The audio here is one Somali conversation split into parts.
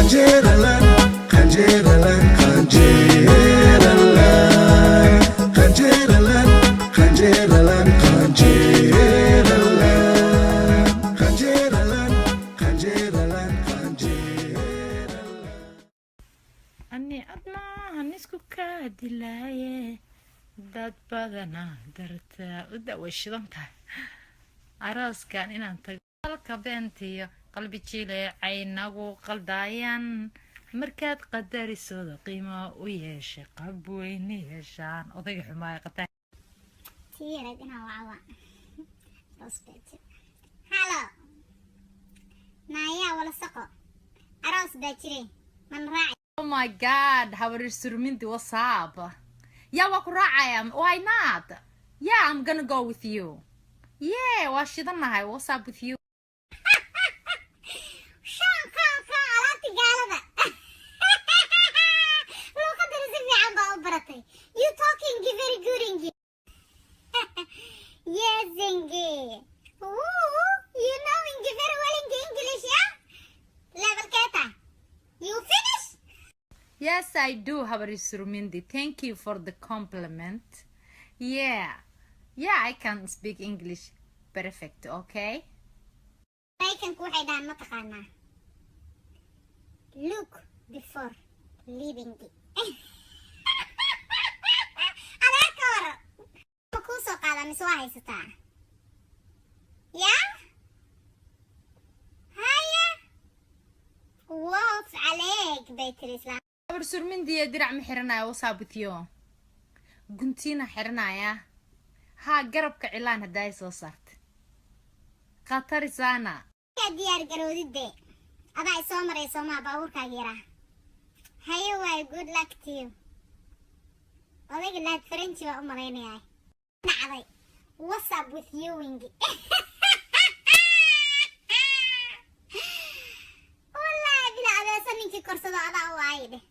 Qanjeeralan, qanjeeralan, qanjeeralan, qanjeeralan, qanjeeralan, qanjeeralan, qanjeeralan, qanjeeralan, qanjeeralan. Ani adnaahan isku kaa dilaaye, dad badanaa dartaa u da way shidan tahay. Arooskan inaan tago halka beentiyo qalbi jileecay nagu qaldaayaan. Markaad qadarisooda qiimo u yeeshay, qab weyne yeeshaan odayga xumaaya qataa. Tii yareed inaan wacwa aroos baa jira. Hello, naayaa wala saqo, aroos baa jire, man raaci? Oh my God, habarir Surmindi, what's up? Yeah, waa ku raacaya. Why not? Yeah, I'm gonna go with you. Yeah, waa shidanahay. What's up with you? Shaan kaan kaan, alaabti gaalada luuqadana si fiican baa u baratay. You talking very good English. Yes, Inge. Woo, you know Inge very well. Inge English, yeah, level keta you finish. Yes, I do, habarir Surmindi. Thank you for the compliment. Yeah, I can speak English perfect, okay? Maraykanku waxay dhahaan, ma taqaanaa? "Look before leaving." Adeer, ka waran? Ma kuu soo qaadaa mise waa haysataa? Ya haya, woof caleeg bay tiri islaam. Habar Surmindi, dirac ma xiranaya. What's up with you? Guntiina xiranaya. Haa, garabka cilaan haddaa soo saarta khatarisaana. Yaa diyaar garoodid be, adaa isoo maray soomaa baabuurkaaga yaraa. Haye waayo, good luck to you. Odayga laad Faranji baa u malaynayaa nacday. What's up with you, wingi? Wallaahi bila adeesa ninkii korsado adaa u aayi dheh.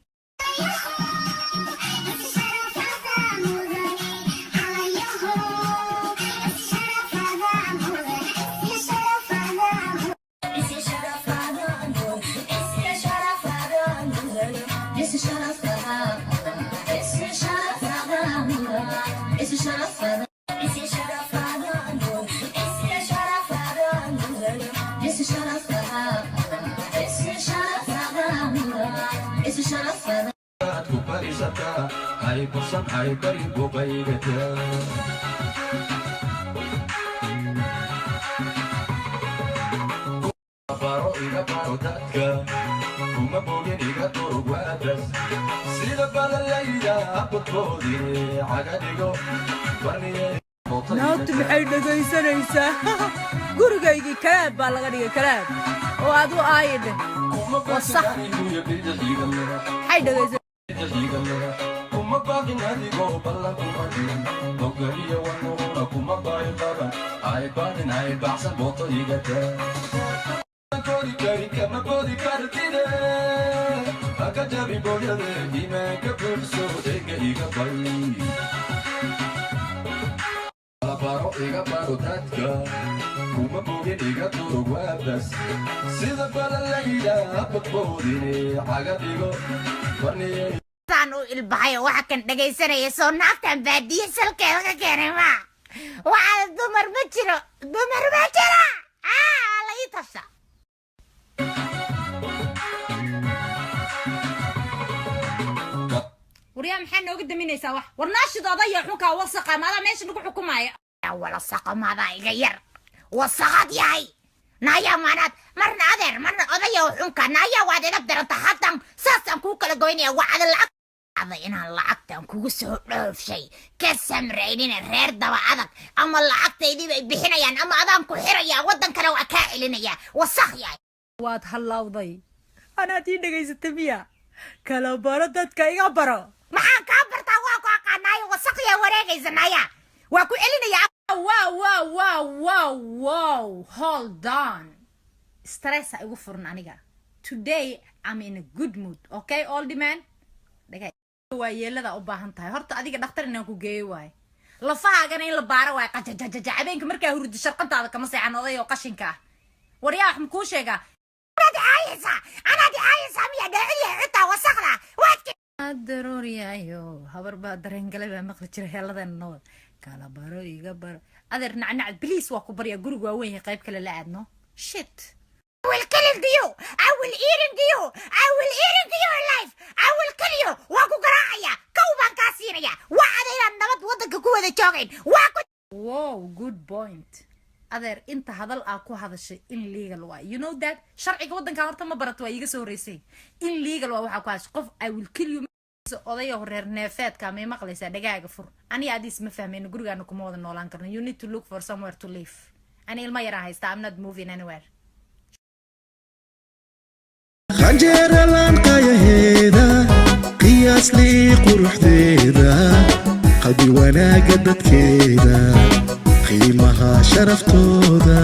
Ku barisataa hay bursan hay bari buqaygataa. Baro iga baro dadka kuma bogin, iga durug waadas sida balalayda badboodine caga dhigo barniye. Naagtu maxay dhegaysanaysaa? Gurigaygii kalaab baa laga dhigay, kalaab oo aad u aayi dheh. Wasakh. Maxay dhegaysan? Kuma baaqin adigoo ballan kuma jirin bogaliyo wanuuna kuma baayo qaban ay badin ay baxsan booto igata kori kari kama boodi kartide haka jabi booyade iimaanka buuxso dhega iga bay. Baro iga baro dadka kuma bogin, iga durug waabas sida balalayda badboodine caga dhigo barniye. Saan u ilbaxayo waxa kan dhegaysanaya soo naagtan baadiye salkeeda ka keenay ma waxaa. Dumar ma jiro, dumar ma jiro. Ah, la ii tasha. Waryaa, maxaa nooga daminaysaa? Wax war naashid odaya xunkaa wasaqa maadaa meesha nagu xukumaya. Wala saqamadaa iga yar wasaqad yahay. Naya maanaad marna adeer, marna odaya oo xunka. Naya, waad edab daranta. Haddan saasaan kuu kala goynaya. Wacda lacag ada inaan lacagtan kugu soo dhoofshay ka samraynina. Reer daba adag ama lacagtaydii bay bixinayaan ama adaan ku xirayaa, waddankana waa kaa celinayaa. Wasaq yahay. Waad hallawday. Anaad ii dhegaysata miya? Kala baro dadka, iga baro. Maxaan kaa bartaa? Waa ku aqaanaayo. Wasaq yaa wareegaysa. Naya, waa ku celinayaa. Wow, hold on. Stressa igu furan aniga. Today I'm in a good mood, okay? Old man dhagay, waa yeelada u baahan tahay. Horta adiga dhakhtar inaan ku geeyo waaye, lafahaagana in la baaro waaye. Qajajajaja, habeenka markaa hurdi sharqantaada kama seexan, oday oo qashinka ah. Waryaa, wax makuu sheegaa? Anaad icaayaysaa, anaad icaayaysaa miya? Daruuriyayo habar baa dareen galay baa maqli jira heeladeena nabad kala baro iga baro. Adeer nacnacad, please, waa ku baryaa. Gurigu waa weyn yahay, qayb kale la aadno. Shit. I will killing you. I will eating you. I will eating you alive. I will kill you. Waan ku garaacaya. Kow baan kaa siinaya. Waa adaynaan nabad waddanka ku wada joogayn. Waa ku Wow, good point, adeer. Inta hadal aa ku hadashay illegal waa, you know that sharciga waddanka horta ma barato, waa iiga soo horreysay. Illegal waa waxaa ku hadashay qof "I will kill you". Odayo reer neefeedka, may maqlaysaa? Dhagaaga fur. Aniga adiis ma fahmayno, gurigaana kuma wada noolaan karno. You need to look for somewhere to live. Ani ilma yaraan haysta. I'm not moving anywhere. Qanjeeralaan qayaheeda, qiyaaslii quruxdeeda, qalbi wanaagga dadkeeda, qiimaha sharaftooda.